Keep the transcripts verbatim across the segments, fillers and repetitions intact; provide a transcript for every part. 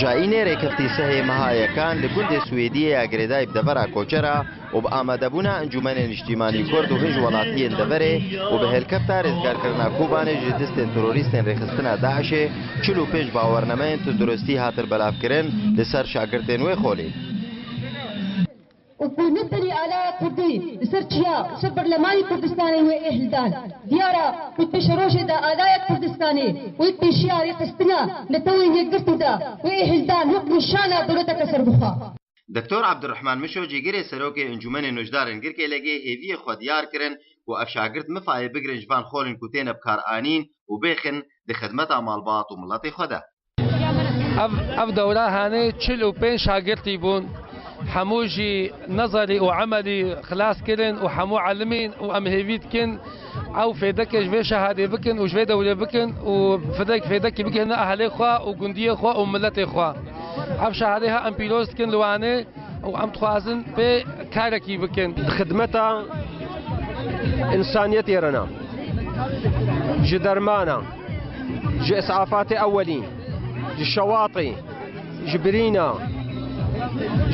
Jayînê rêkefta sehê meha yekan li gundê Swêdiyê ya girêdayî bi devera koçera û bi amadebûna Encûmenê Niştîmanî Kurd û hin ji welatiyên deverê û bi helkefta rêzgarkirina Kobanê ji destên terorîstên rêxistina DAIŞê çil û pênc bawernameyên tunduristî hatin belavkirin li ser şagirtên wê xolê. û ku ne tenê alaya Kurdî li ser çiya û ser berlemanî Kurdistanê wê ê hildan. Diyar e ku di pêşerojê de alaya Kurdistanê wê di pêşiya rêxistina Netewên Yekgirtî de wê ê hildan wek nîşana dewleteke serbixwe. Doktor Abdurrahman Mişo, cîgirê serokê Encûmenê Nûjdarên Girkê L G, hêviyê xwe diyar kirin ku ev şagirt mifayê bigrin ji van xolên ku têne bikaranîn û bêxin di xidmeta malbat û miletê xwe de. Ev, ev dewra hanê çil û pênc şagirtî bûn. Hemû jî nezerî û emelî xilas kirin û hemû elimîn û em hêvî dikin ew fêdekê ji vê şehadê bikin û ji vê dewrê bikin û fêdek, fêdekî bigihine ehlê xwe û gundiyê xwe û miletê xwe. Ev şehadê ha em pîroz dikin li Wanê. û em dixwazin vê karekî bikin. Di xidmeta însaniyetê re ne, ji dermana, ji îs'afatê ewelî, ji şewatê, ji birîna,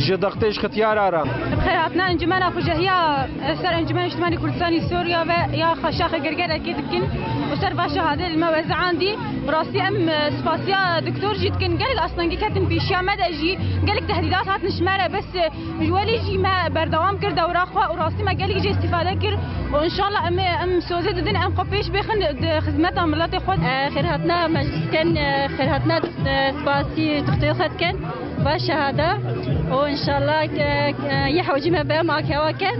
ji dextê ji xityara re. Bi xêr hatina Encûmena Xujehiya ser Encûmena Niştimanî Kurdistanî Sûriya ve ya xwe şaxê girgerekê dikin û ser va şehadê li me weziandî. Bi rastî em, e, spasiya doktor jî dikin. Gelek astengî ketin pêşiya me de jî, gelek tehdîdat hatin ji me re, bes, e, ji welî jî me berdewam kir dewra xwe û rastî me gelek jê îstîfade kir û înşallah em ê, em sozê didin, em xwe pêş bêxin di xizmeta miletê xwe. E, xêrhatina meclis dikin, e, xêrhatina, e, spasî doktor xwe dikin. Baş şehada û înşallah ke, e, yê hewcî me be ma kewa ken.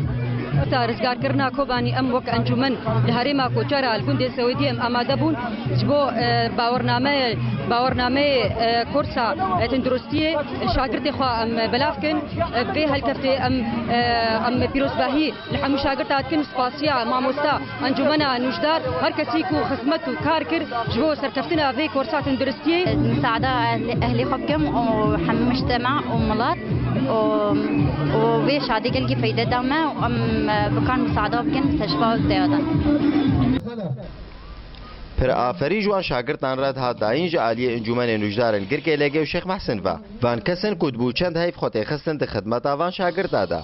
Wexta rizgarkirina Kobanî em wek encûmen li herêma Koçera li gundê Sewêdiyê em amade bûn ji bo, e, bawernameyê, bawernameyê, e, kursa, e, tenduristiyê li şagirtê xwe em belav kin. E, vê helkeftê em, e, em pîrozbahî li hemû şagirta dikin, spasiya mamosta, encûmena nûjdar, her kesî ku xizmet û kar kir ji bo serkeftina vê kursa tenduristiyê. Misaada ehlê, ehlê xwe bikim û hemî mujtema û milet û, û vê şadî gelkî feyde da me û em, e, bikan misaada bikin, teşba û zêde. Pir aferî ji wan şagirtan re dihat dayîn ji aliyê Encûmenê Nûjdarên Girkê L G û Şêx Mehsin ve. Van kesin ku dibû çend heyv xwe têxistin di xidmeta van şagirta de.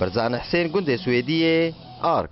Birzan Husên, gundê Swêdiyê, Ark.